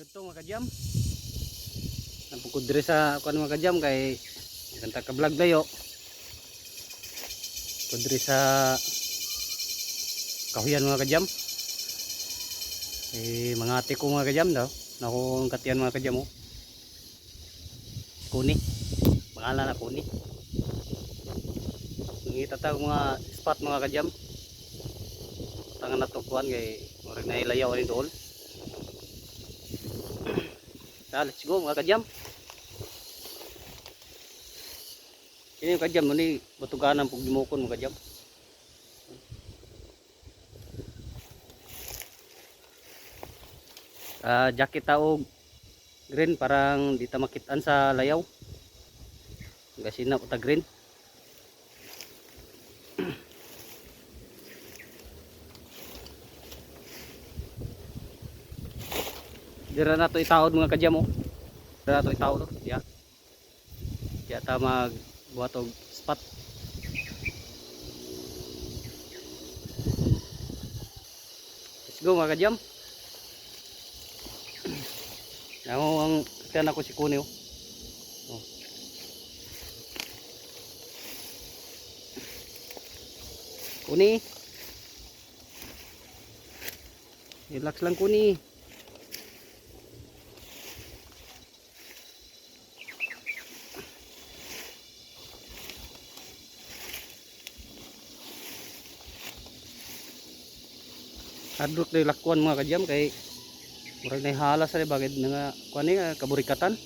Dito, mga kajam. Napukod dire sa kuan, mga kajam, kay ganta ka vlog dayo. Pukod dire sa kahuyan, mga kajam. Eh, mga ate ko, mga kajam, daw. Naku ang katiyan, mga kajam, oh. Kuni. Pangalan na Kuni. Nangita ta og mga spot, mga kajam. Tangan na to kuan kay murag nailayaw ani dool. Ah, let's go, mga kajam. Ini yung kajam ni batuganan pug dimukon, mga kajam. Ah, jacket ta og green parang di ta makitaan sa layaw. Gasina ta green. Dira na to itaod, mga kajam, oh. Dira na to itaod, oh. Ya. Ya ta mag buhat og spot. Let's go, mga kajam. Namo ang katiyan ako si Kuni, oh. Oh. Kuni. Relax lang, Kuni. Hadlok day lakwan, mga kajam, kay murag nay hala sa bagay nga kuan ni kaburikatan.